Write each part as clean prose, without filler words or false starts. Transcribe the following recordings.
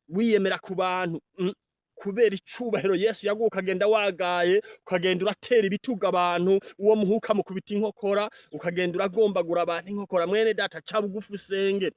Wiyemera ku bantu, kubera icubahiro Yesu yaguha, ukagenda wagaye, ukagenda uratera ibitugu abantu, uwo muhuka mukubita inkokora, ukagenda uragombagura abantu inkokora. Mwene data, ca bugufi usenge.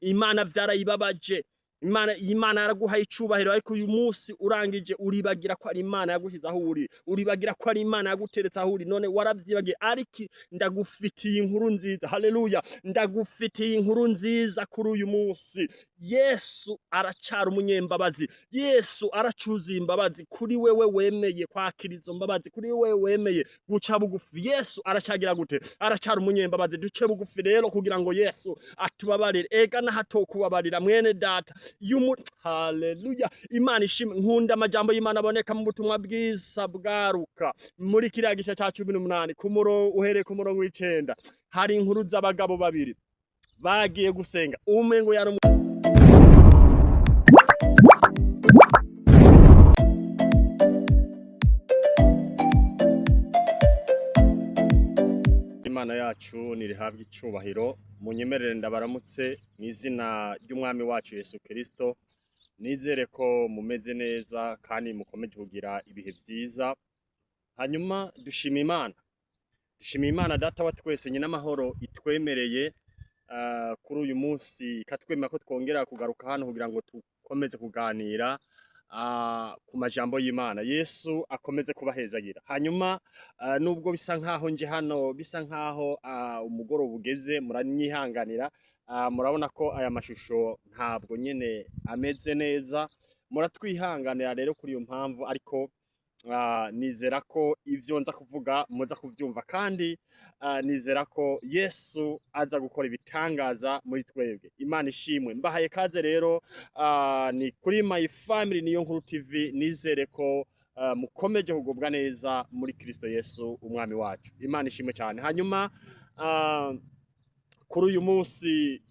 Imana vyarayibabaje. Imana yaraguhaye icubahiro, ariko uyu munsi urangije uribagira ko ari Imana yagushyize aho uri, uribagira ko ari Imana yaguteretse aho uri. None waravyibagiye, ariko ndagufitiye inkuru nziza. Haleluya! Ndagufitiye inkuru nziza kuri uyu munsi. Yesu aracara umunyembabazi, Yesu aracuzuye imbabazi kuri wewe wemeye kwakira izo mbabazi, kuri wewe wemeye guca bugufi. Yesu aracagira gute? Aracara umunyembabazi. Duce bugufi rero kugira ngo Yesu atubabarire. Ega nahatokubabarira, mwene data yumu. Haleluya! Imana ishimwe. Nkunda amajambo y'Imana aboneka mu butumwa bwiza bwa Luka, muri kiriya gice ca 18, ku murongo, uhereye ku murongo w'9. Hari inkuru z'abagabo babiri bagiye gusenga. Umwe ngo yari Imana yacu nirihabwe icubahiro. Munyemerere ndabaramutse mu izina ry'umwami wacu Yesu Kristo. Nizere ko mumeze neza kandi mukomeje kugira ibihe vyiza. Hanyuma dushima Imana, dushima Imana Data wa twese, nyina amahoro, itwemereye kuri uyu munsi, ikatwemera ko twongera kugaruka hano kugira ngo dukomeze kuganira ku majambo y'Imana. Yesu akomeze kubahezagira. Hanyuma nubwo bisa nkaho nje hano, bisa nkaho umugoroba ugeze, muranyihanganira. Murabona ko aya mashusho ntabwo nyene ameze neza, muratwihanganira rero kuri iyo mpamvu. Ariko nizera ko ivyo nza kuvuga muza kuvyumva, kandi nizera ko Yesu aza gukora ibitangaza muri twebwe. Imana ishimwe. Mbahaye kaze rero, ni kuri My Family Niyo Nkuru TV. Nizere ko mukomeje kugubwa neza muri Kristo Yesu umwami wacu. Imana ishimwe cyane. Hanyuma kuri uyu munsi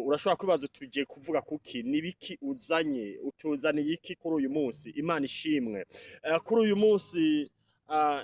urashobora kwibaza, tuje kuvuga kuki? Nibiki uzanye? Utuzaniye iki kuri uyu munsi? Imana ishimwe. Kuri uyu munsi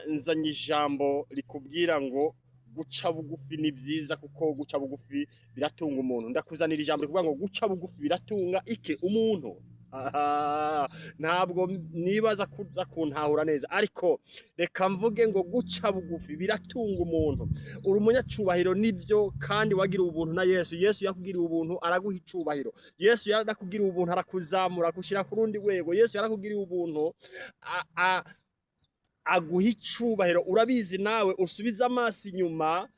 nzanye ijambo rikubwira ngo guca bugufi ni byiza, kuko guca bugufi biratunga umuntu. Ndakuzanira ijambo rikubwira ngo guca bugufi biratunga ike? Umuntu. Aha, ntabwo nibaza kuza kuntahura neza, ariko reka mvuge ngo guca bugufi biratunga umuntu. Uri umunyacubahiro nibyo, kandi wagiriwe ubuntu na Yesu. Yesu yakugiriye ubuntu, araguha icubahiro. Yesu yarakugiriye ubuntu, arakuzamura, akushyira ku rundi rwego. Yesu yarakugiriye ubuntu, aguha icubahiro. Urabizi nawe, usubize amaso inyuma,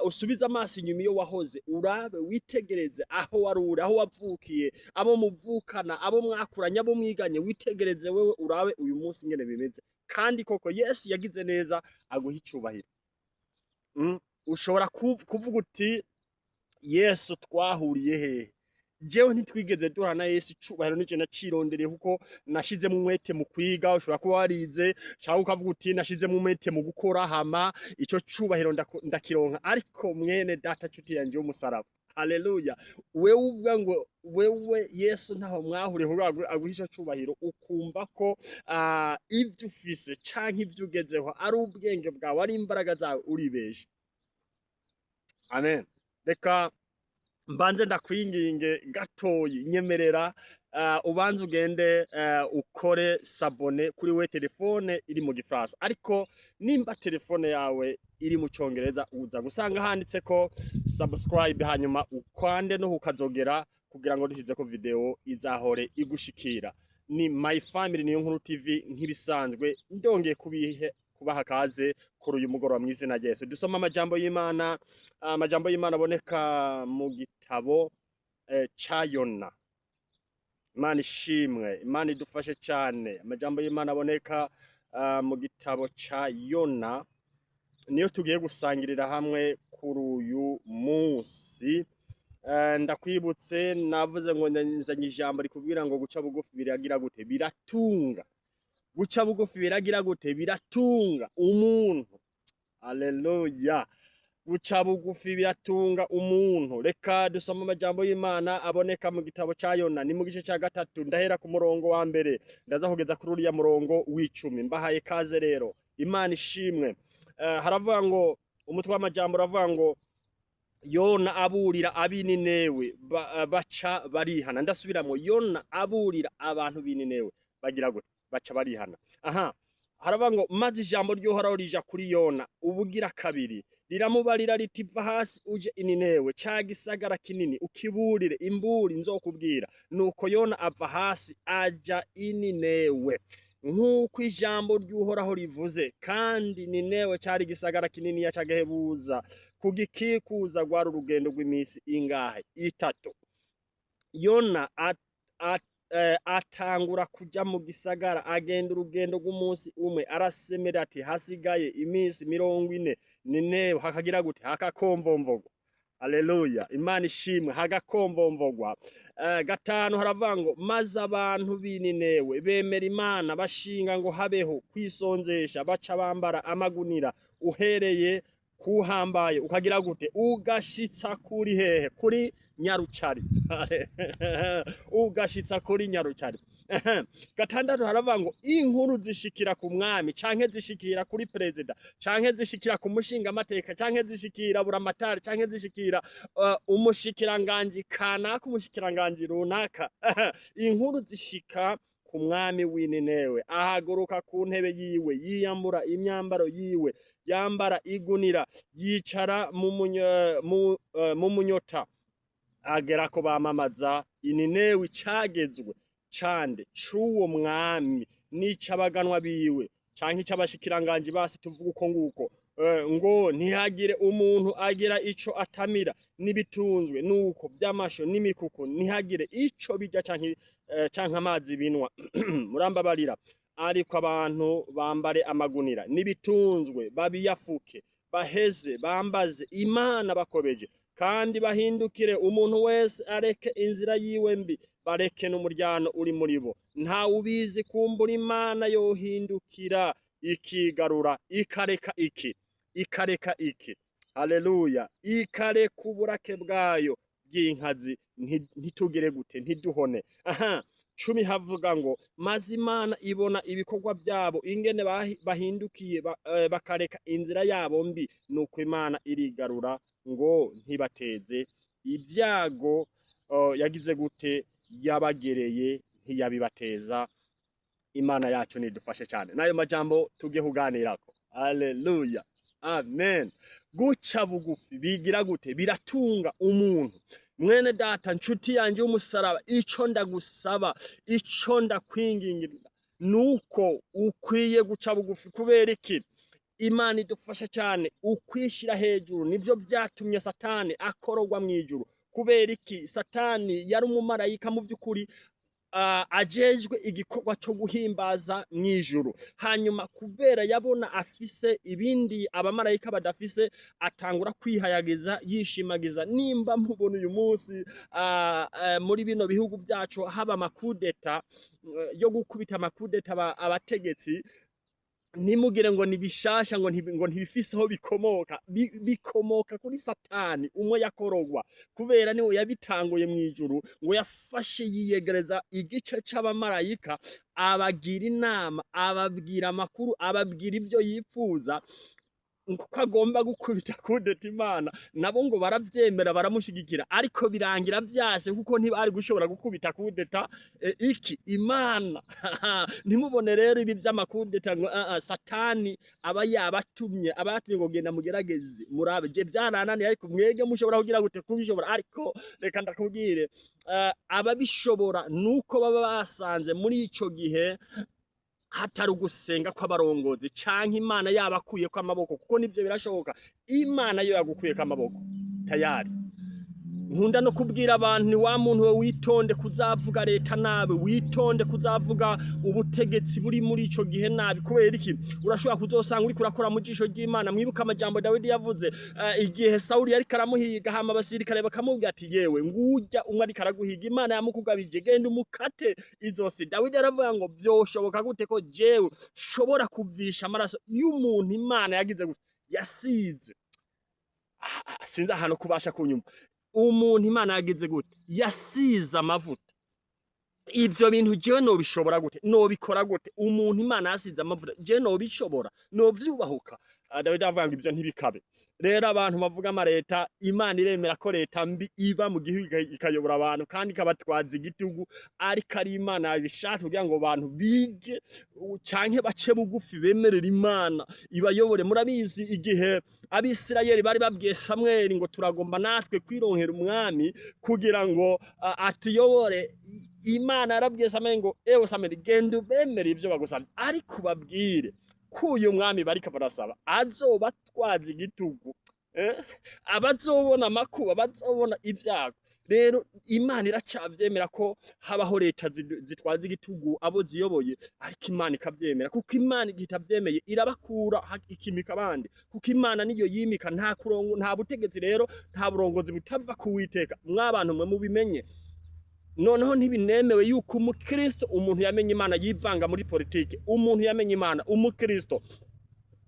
usubize amaso inyuma iyo wahoze, urabe, witegereze aho wari uri, aho wavukiye, abo muvukana, abo mwakuranye, abo mwiganye. Witegereze wewe, urabe uyu munsi ingene bimeze. Kandi koko Yesu yagize neza aguha icubahiro. Ushobora kuvuga uti: "Yesu twahuriye hehe? Jewe ntitwigeze duhura na Yesu. Icubahiro nije nacirondereye kuko nashizemo umwete mu kwiga." Ushobora kuba warize, cyangwa ukavuga uti: "Nashizemo umwete mu gukora, hama ico cubahiro ndakironka." Ariko mwene data, nshuti yanje w'umusaraba, haleluya, wewe uvuga ngo wewe Yesu ntaho mwahuriye kugira ngo aguhe ico cubahiro, ukumva ko ivyo ufise canke ivyo ugezeho ari ubwenge bwawe, ari imbaraga zawe, uribeshe. Amen. Reka mbanze ndakwinginge gatoyi, nyemerera ubanze ugende ukore s'abonner kuri we telefone iri mu Gifaransa. Ariko nimba telefone yawe iri mu Congereza, uza gusanga handitse ko subscribe, hanyuma ukande no kukazogera kugira ngo dushizeko video izahore igushikira. Ni My Family Niyo Nkuru TV nk'ibisanzwe. Ndongeye kubihe kubaha kaze kuri uyu mugoroba mu izina rya Yesu. Dusoma amajambo y'Imana, amajambo y'Imana aboneka mu gitabo ca Yona. Imana ishimwe, Imana idufashe cyane. Amajambo y'Imana aboneka mu gitabo ca Yona niyo tugiye gusangirira hamwe kuri uyu munsi. Ndakwibutse, navuze ngo nzanye ijambo rikubwira ngo guca bugufi biragira gute? Biratunga. Guca bugufi biragira gute? Biratunga umuntu. Aleluya! Guca bugufi biratunga umuntu. Reka dusome amajambo y'Imana aboneka mu gitabo ca Yona, ni mu gice ca 3. Ndahera ku murongo wa mbere, ndaza kugeza kuri uriya murongo w'10. Mbahaye kaze rero. Imana ishimwe. Haravuga ngo, umutwe w'amajambo uravuga ngo Yona aburira ab'Ininewe baca barihana. Ndasubiramo, Yona aburira abantu b'Ininewe bagira gute? Baca barihana. Aha haravuga ngo: "Maze ijambo ry'Uhoraho rija kuri Yona ubugira kabiri, riramubarira riti: Va hasi uje Ininewe, ca gisagara kinini, ukiburire imburi nzokubwira. Nuko Yona ava hasi aja Ininewe nk'uko ijambo ry'Uhoraho rivuze. Kandi Ninewe cari igisagara kininiya c'agahebuza, kugikikuza rwari urugendo rw'imisi ingahe? 3. Yona atangura kuja mu gisagara, agenda urugendo rw'umunsi umwe, arasemera ati: Hasigaye iminsi 40, Ninewe hakagira gute? Hakakomvomvogwa. Aleluya, Imana ishimwe, hagakomvomvogwa. 5 haravuga ngo: Maze abantu b'Ininewe bemera Imana, bashinga ngo habeho kwisonzesha, baca bambara amagunira, uhereye kuhambaye ukagira gute? Ugashitsa kuri hehe? Kuri nyarucari, ugashitsa kuri nyarucari. 6 haravuga ngo: Inkuru zishikira ku mwami, canke zishikira kuri perezida, canke zishikira ku mushingamateka, canke zishikira buramatari, canke zishikira umushikiranganji kanaka, umushikiranganji runaka. Inkuru zishika ku mwami w'Ininewe, ahaguruka ku ntebe yiwe, yiyambura imyambaro yiwe, yambara igunira, yicara mu munyota, agera ko bamamaza Ininewe icagezwe cande? C'uwo mwami n'ic'abaganwa biwe, canke ic'abashikiranganji basi, tuvuga uko nguko, ngo ntihagire umuntu agira ico atamira, n'ibitunzwe nuko vy'amasho n'imikuku ntihagire ico birya canke amazi binwa. Murambabarira. Ariko abantu bambare amagunira, n'ibitunzwe babiyafuke, baheze bambaze Imana bakobeje, kandi bahindukire, umuntu wese areke inzira yiwe mbi, bareke n'umuryano uri muri bo. Ntawe ubizi, kumbura Imana yohindukira ikigarura, ikareka iki? Ikareka iki? Haleluya! Ikareka uburake bwayo bw'inkazi, ntitugire gute? Ntiduhone. Aha 10 havuga ngo: Maze Imana ibona ibikorwa byabo, ingene bahindukiye bakareka inzira yabo mbi, nuko Imana irigarura ngo ntibateze ibyago yagize gute? Yabagereye, ntiyabibateza. Imana yacu nidufashe cyane n'ayo majambo tugiye kuganirako. Haleluya, amen. Guca bugufi bigira gute? Biratunga umuntu. Mwene data, nshuti yanje y'umusaraba, ico ndagusaba, ico ndakwingingira, nuko ukwiye guca bugufi. Kubera iki? Imana idufasha cyane. Ukwishira hejuru nivyo vyatumye Satani akorogwa mw'ijuru. Kubera iki? Satani yari umumarayika mu vy'ukuri, ajejwe igikorwa cyo guhimbaza mw'ijuru. Hanyuma kubera yabona afise ibindi abamarayika badafise, atangura kwihayagiza, yishimagiza. Nimba mubona uyu munsi muri bino bihugu byacu haba amakudeta yo gukubita amakudeta abategetsi, ntimugire ngo ni bishasha, ngo ntibifise aho bikomoka. Bikomoka kuri Satani umwe yakorogwa, kubera niwe yabitanguye mw'ijuru. Ngo yafashe yiyegereza igice c'abamarayika, abagira inama, ababwira amakuru, ababwira ivyo yipfuza, ko agomba gukubita kudeta Imana. Nabo ngo baravyemera, baramushigikira, ariko birangira vyase, kuko ntibari gushobora gukubita kudeta iki? Imana. Ntimubone rero ibi vy'amakudeta ngo Satani aba yabatumye, aba yatumye ngo: Genda mugerageze murabe, je vyarananiye, ariko mwege mushobora kugira gute? Kubishobora. Ariko reka ndakubwire, ababishobora nuko baba basanze muri ico gihe hatari ugusenga kw'abarongozi, canke Imana yabakuyeko amaboko, kuko nivyo birashoboka. Imana yo yagukuyeko amaboko tayari. Nkunda no kubwira abantu ni wa muntu we, witonde kuzavuga leta nabi, witonde kuzavuga ubutegetsi buri muri ico gihe nabi. Kubera iki? Urashobora kuzosanga uriko urakora mu jisho ry'Imana. Mwibuka amajambo Dawidi yavuze igihe Sawuli yariko aramuhiga, hama abasirikare bakamubwira ati: Yewe, ngurya umwe ariko araguhiga, Imana yamukugabije, genda umukate izosi. Dawidi aravuga ngo: Vyoshoboka gute ko jewe shobora kuvisha amaraso y'umuntu Imana yagize gute? Yasize. Sinzi ahantu kubasha kunyumva. Umuntu Imana yagize gute? Yasize amavuta. Ivyo bintu jewe nobishobora gute? Nobikora gute? Umuntu Imana yasize amavuta, jewe nobishobora? Novyubahuka? Dawidi avuga ngo: Ivyo ntibikabe. Rero abantu bavuga amareta, Imana iremera ko leta mbi iba mu gihugu ikayobora abantu kandi ikabatwaza igitugu, ariko ari Imana yabishatse kugira ngo abantu bige canke bace bugufi bemerera Imana ibayobore. Murabizi igihe Abisirayeli bari babwiye Samweli ngo turagomba natwe kwironkera umwami kugira ngo atuyobore. Imana yarabwiye Samweli ngo ewe Samweli, genda ubemere ivyo bagusabye, ariko ubabwire ko uyu mwami bariko barasaba azobatwaza igitugu, abazobona amakuba, bazobona ibyago. Rero Imana iracavyemera ko habaho leta zitwaza igitugu abo ziyoboye, ariko Imana ikavyemera kuko Imana igihe itavyemeye irabakura ikimika abandi, kuko Imana niyo yimika. Nta kurongo, nta butegetsi rero, nta burongozi butava ku Witeka. Mwabantu mwe mubimenye. Noneho ntibinemewe yuko umukristo, umuntu yamenye Imana, yivanga muri politike. Umuntu yamenye Imana, umukristo,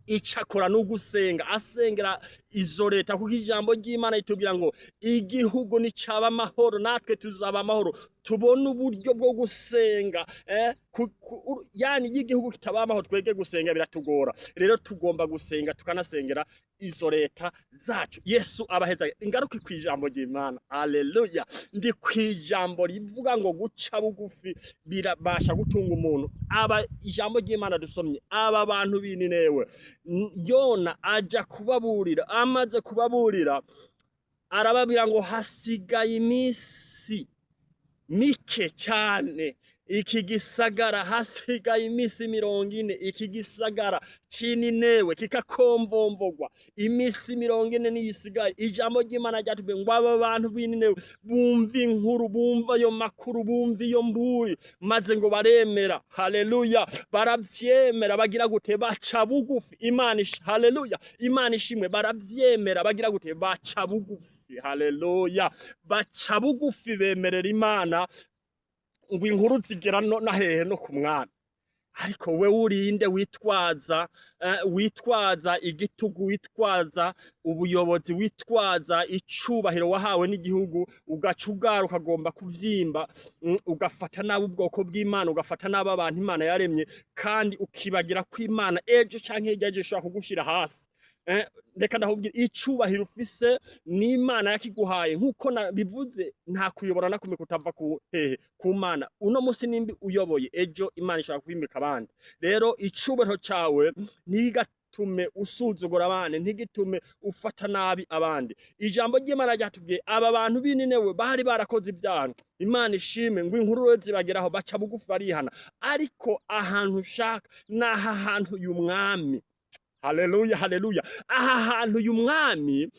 icakora no gusenga, asengera izo leta, kuko ijambo ry'Imana ritubwira ngo igihugu nicaba amahoro natwe tuzaba amahoro. Tubone uburyo bwo gusenga, yani iyo igihugu kitaba amahoro twege gusenga biratugora. Rero tugomba gusenga tukanasengera izo leta zacu. Yesu abaheza. Ingaruka ku ijambo ry'Imana. Haleluya! Ndi ku ijambo rivuga ngo guca bugufi birabasha gutunga umuntu. Aba ijambo ry'Imana dusomye, aba bantu b'Ininewe, Yona aja kubaburira. Amaze kubaburira arababwira ngo hasigaye iminsi mike cyane iki gisagara, hasigaye iminsi 40 iki gisagara c'Ininewe kikakomvomvogwa. Iminsi 40 niyo isigaye. Ijambo ry'Imana ryatubwiye ngo aba bantu b'Ininewe bumva inkuru, bumva ayo makuru, bumva iyo mburi, maze ngo baremera. Haleluya! Baravyemera, bagira gute? Baca bugufi. Imana haleluya, Imana ishimwe. Baravyemera, bagira gute? Baca bugufi. Haleluya! Baca bugufi, bemerera Imana. Ngo inkuru zigera no na hehe? No ku mwami. Ariko we urinde witwaza igitugu, witwaza ubuyobozi, witwaza icubahiro wahawe n'igihugu, ugaca ugara ukagomba kuvyimba, ugafata nabi ubwoko bw'Imana, ugafata nabi abantu Imana yaremye, kandi ukibagira ko Imana ejo canke hirya y'ejo ishobora kugushira hasi. Reka ndakubwira, icubahiro ufise n'Imana yakiguhaye. Nk'uko nabivuze, nta kuyobora na kumwe kutava ku hehe? Ku Mana. Uno musi nimbi uyoboye, ejo Imana ishobora kwimika abandi. Rero icubahiro cawe ntigatume usuzugura abandi, ntigitume ufata nabi abandi. Ijambo ry'Imana ryatubwiye aba bantu b'Ininewe bari barakoze ibyaha. Imana ishime ngo inkuru rero zibageraho, baca bugufi, barihana. Ariko ahantu ushaka ni aha hantu uyu mwami, haleluya, haleluya, aha hantu uyu mwami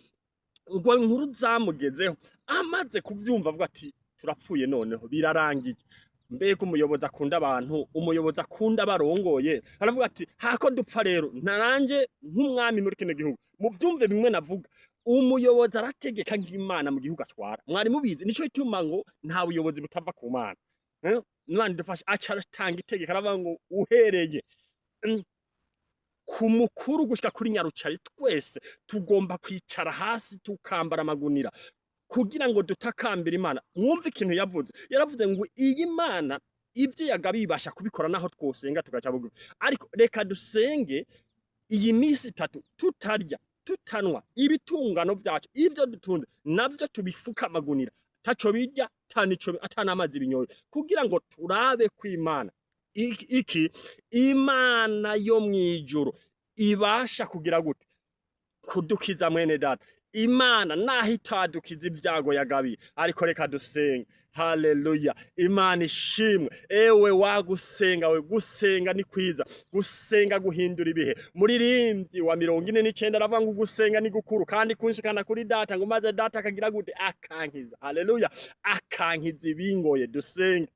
ngo inkuru zamugezeho, amaze kuvyumva avuga ati turapfuye, noneho birarangiye. Mbega umuyobozi akunda abantu, umuyobozi akunda barongoye! Aravuga ati hako dupfa rero naranje nk'umwami muri kino gihugu. Muvyumve bimwe navuga, umuyobozi arategeka nk'Imana mu gihugu atwara. Mwari mubizi? Nico gituma ngo nta buyobozi butava ku Mana. Imana idufashe. Aca aratanga itegeko, aravuga ngo uhereye ku mukuru gushika kuri nyarucari, twese tugomba kwicara hasi tukambara amagunira kugira ngo dutakambire Imana. Mwumve ikintu yavuze. Yaravuze ngo iyi Mana ibyo yagabiye ibasha kubikora naho twosenga tugaca bugufi, ariko reka dusenge iyi minsi 3 tutarya tutanwa, ibitungano vyacu, ivyo dutunze navyo tubifuka amagunira, taco birya tanico atanamazi binyoye, kugira ngo turabe ko Imana iki Imana yo mwijuru ibasha kugira gute? Kudukiza. Mwene data, Imana naho itadukiza ibyago yagabiye, ariko reka dusenge. Haleluya, Imana ishimwe. Ewe wagusenga we, gusenga ni kwiza, gusenga guhindura ibihe. Muririmbyi wa 49 aravuga ngo gusenga ni gukuru kandi kunshikana kuri data, ngo maze data akagira gute? Akankiza. Haleluya, akankiza ibingoye. Dusenge.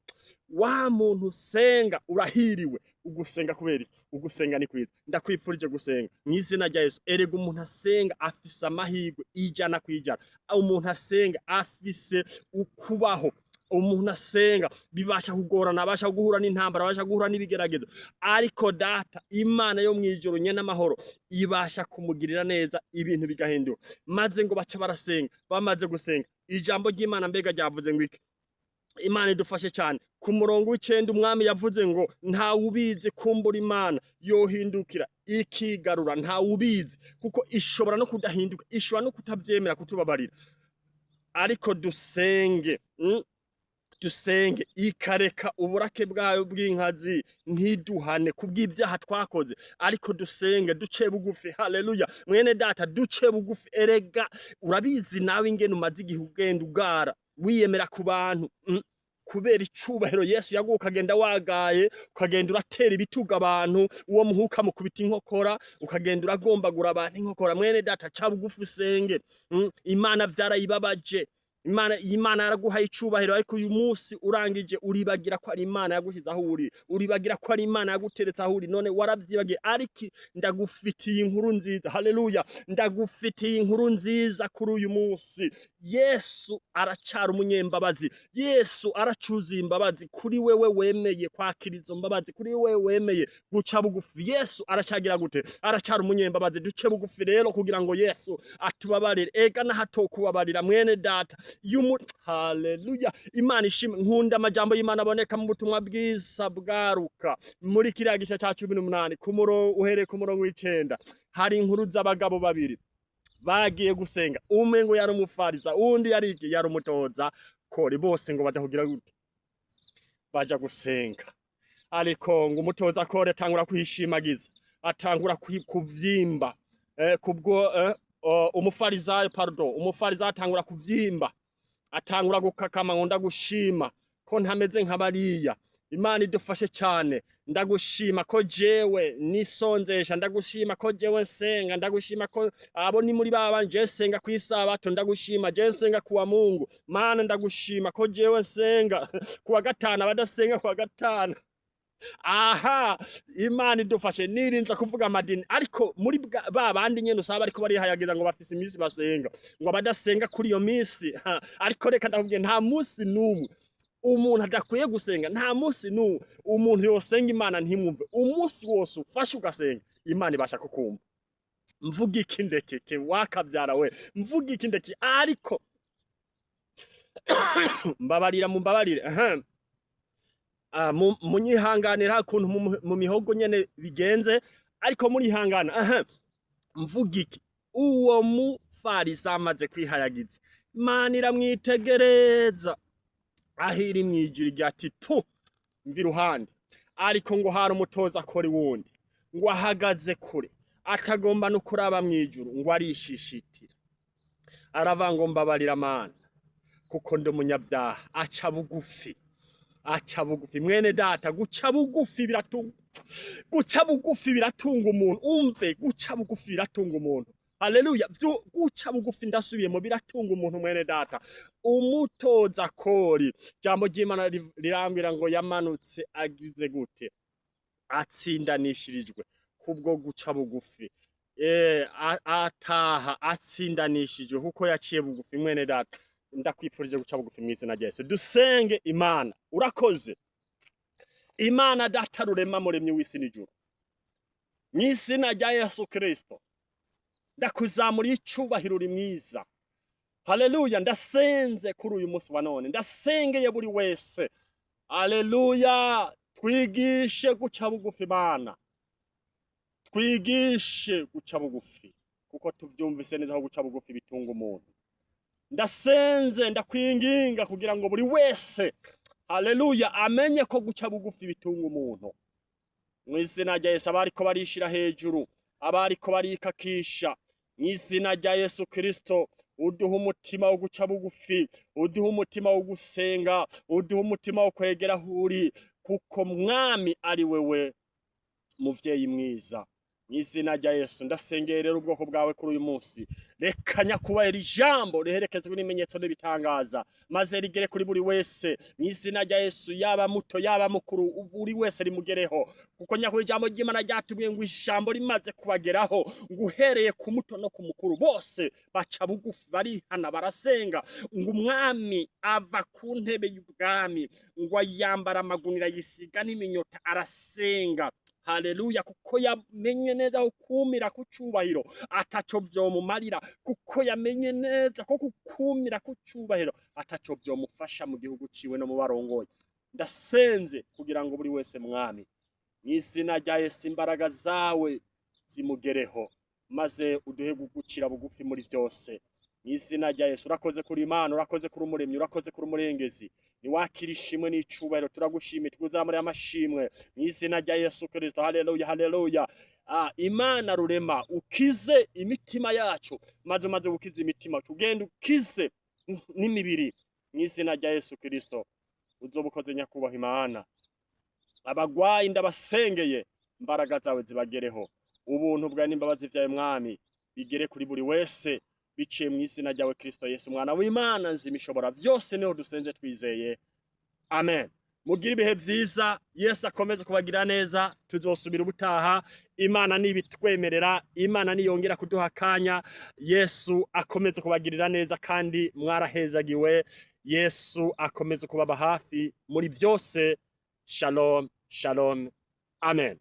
Wa muntu usenga urahiriwe. Ugusenga kubera iki? Ugusenga ni kwiza. Ndakwipfurije gusenga mu izina rya Yesu. Erega umuntu asenga afise amahirwe 100%. Umuntu asenga afise ukubaho. Umuntu asenga bibasha kugorana, abasha guhura n'intambara, abasha guhura n'ibigeragezo, ariko data Imana yo mwijuru nyene amahoro ibasha kumugirira neza, ibintu bigahinduka. Maze ngo baca barasenga. Bamaze gusenga, ijambo ry'Imana mbega ryavuze ngo iki? Imana idufashe cyane. Ku murongo w'icenda umwami yavuze ngo ntawubizi, kumbura Imana yohindukira ikigarura. Ntawubizi, kuko ishobora no kudahinduka, ishobora no kutavyemera kutubabarira, ariko dusenge, dusenge ikareka uburake bwayo bw'inkazi, ntiduhane kubw'ibyaha twakoze, ariko dusenge duce bugufi. Haleluya! Mwene data, duce bugufi. Erega urabizi nawe ingene umaze igihe ugenda ugara, wiyemera ku bantu, kubera icubahiro Yesu yaguha, ukagenda wagaye, ukagenda uratera ibitugu abantu, uwo muhuka mukubita inkokora, ukagenda uragombagura abantu inkokora. Mwene data, ca bugufi usenge. Imana vyarayibabaje. Imana yaraguhaye icubahiro, ariko uyu munsi urangije uribagira ko ari Imana yagushyize aho uri, uribagira ko ari Imana yaguteretse aho uri. None waravyibagiye, ariko ndagufitiye inkuru nziza. Haleluya! Ndagufitiye inkuru nziza kuri uyu munsi. Yesu aracara umunyembabazi, Yesu aracuzuye imbabazi kuri wewe wemeye kwakira izo mbabazi, kuri wewe wemeye guca bugufi. Yesu aracagira gute? Aracara umunyembabazi. Duce bugufi rero kugira ngo Yesu atubabarire. Ega n'ahatokubabarira, mwene data yumu. Haleluya! Imana ishimwe. Nkunda amajambo y'Imana aboneka mu butumwa bwiza bwaruka muri kiriya gice ca 18, ku murongo, uhereye ku murongo w'icenda. Hari inkuru z'abagabo babiri bagiye gusenga. Umwe ngo yari umufariza, uwundi yari umutoza kori. Bose ngo baja kugira gute? Baja gusenga. Ariko ngo umutoza kori atangura kwishimagiza, atangura kuvyimba, kubwo umufarizayo, pardon, umufarizayo atangura kuvyimba, atangura gukakama ngo ndagushima ko ntameze nka bariya. Imana idufashe cyane. Ndagushima ko jewe nisonzesha, ndagushima ko jewe nsenga, ndagushima ko abo ni muri baba je senga kwisabato, ndagushima je nsenga kuwa Mungu. Mana, ndagushima ko jewe nsenga kuwa gatanu, abadasenga kuwa gatanu. Aha, Imana idufashe. Nirinza kuvuga amadini, ariko muri ba bandi nyene usaba bariko barihayagiza ngo bafise iminsi basenga, ngo abadasenga kuri iyo minsi ha, ariko reka ndakubwiye, nta munsi n'umwe umuntu adakwiye gusenga, nta munsi n'umwe umuntu yosenga Imana ntimwumve. Umunsi wose ufashe ugasenga, Imana ibasha kukumva. Mvuga iki ndekeke wakabyara we? Mvuga iki ndeke? Ariko mbabarira, mumbabarire. Aha. Ah, munyihanganira ukuntu mu mihogo nyene bigenze, ariko murihangana. Aha, mvuga iki? Uwo mufarisi amaze kwihayagiza, Imana iramwitegereza aho iri mw'ijuru rya ati pu mva iruhande. Ariko ngo hari umutoza akora iwundi, ngo ahagaze kure, atagomba no kuraba mw'ijuru, ngo arishishitira, aravuga ngo mbabarira Mana, kuko ndi umunyabyaha. Aca bugufi, aca bugufi. Mwene data, guca bugufi biratunga, guca bugufi biratunga umuntu. Umve, guca bugufi biratunga umuntu. Haleluya! Guca bugufi, ndasubiyemo, biratunga umuntu. Mwene data, umutoza kori, jambo ry'Imana rirambwira ngo yamanutse agize gute? Atsindanishirijwe kubwo guca bugufi. Ataha atsindanishijwe kuko yaciye bugufi. Mwene data, ndakwifurije guca bugufi mu izina rya Yesu. Dusenge Imana. Urakoze Imana Data rurema, muremyi w'isi n'ijuru. Mu izina rya Yesu Kristo ndakuzamura icubahiro, uri mwiza. Haleluya! Ndasenze kuri uyu munsi wa none, ndasengeye buri wese. Haleluya! Twigishe guca bugufi Imana, twigishe guca bugufi, kuko tuvyumvise neza ko guca bugufi bitunga umuntu. Ndasenze, ndakwinginga kugira ngo buri wese, haleluya, amenye ko guca bugufi bitunga umuntu. Mu izina rya Yesu, abariko barishira hejuru, abariko barikakisha, mu izina rya Yesu Kristo uduha umutima wo guca bugufi, uduha umutima wo gusenga, uduha umutima wo kwegera aho uri, kuko Mwami ari wewe muvyeyi mwiza. Mu izina rya Yesu ndasengeye rero ubwoko bwawe kuri uyu munsi. Reka nyakubahiro ijambo riherekezwe n'ibimenyetso n'ibitangaza, maze rigere kuri buri wese mu izina rya Yesu, yaba muto yaba mukuru, buri wese rimugereho, kuko nyakubahiro ijambo ry'Imana ryatubwiye ngo ijambo rimaze kubageraho, ngo uhereye ku muto no ku mukuru bose baca bugufi, barihana, barasenga, ngo umwami ava ku ntebe y'ubwami, ngo ayambara amagunira, yisiga n'iminyota, arasenga. Haleluya! Kuko yamenye neza ko kumira ku cubahiro ataco vyomumarira, kuko yamenye neza ko kukumira ku cubahiro ataco vyomufasha mu gihugu ciwe no mu barongoye. Ndasenze kugira ngo buri wese, Mwami, mw'izina rya Yesu, imbaraga zawe zimugereho, maze uduhe gucira bugufi muri byose, mw'izina rya Yesu. Urakoze kuri Imana, urakoze kuri Umuremyi, urakoze kuri Umurengezi. Niwakira ishimwe n'icubahiro. Turagushimiye, tukuzamurira amashimwe mw'izina rya Yesu Kristo. Haleluya, haleluya. Ah, Imana rurema, ukize imitima yacu, maze umaze gukiza imitima, tugende ukize n'imibiri mw'izina rya Yesu Kristo. Uzoba ukoze, Nyakubahwa Imana. Abagwayi ndabasengeye, imbaraga zawe zibagereho, ubuntu bwawe n'imbabazi vyawe, Mwami, bigere kuri buri wese biciye mu izina ryawe Kristo Yesu, Umwana w'Imana nzima ishobora vyose. Niho dusenze twizeye, amen. Mugire ibihe vyiza, Yesu akomeze kubagira neza. Tuzosubira ubutaha, Imana nibitwemerera, Imana niyongera kuduha akanya. Yesu akomeze kubagirira neza kandi mwarahezagiwe. Yesu akomeze kubaba hafi muri byose. Shalom, shalom, amen.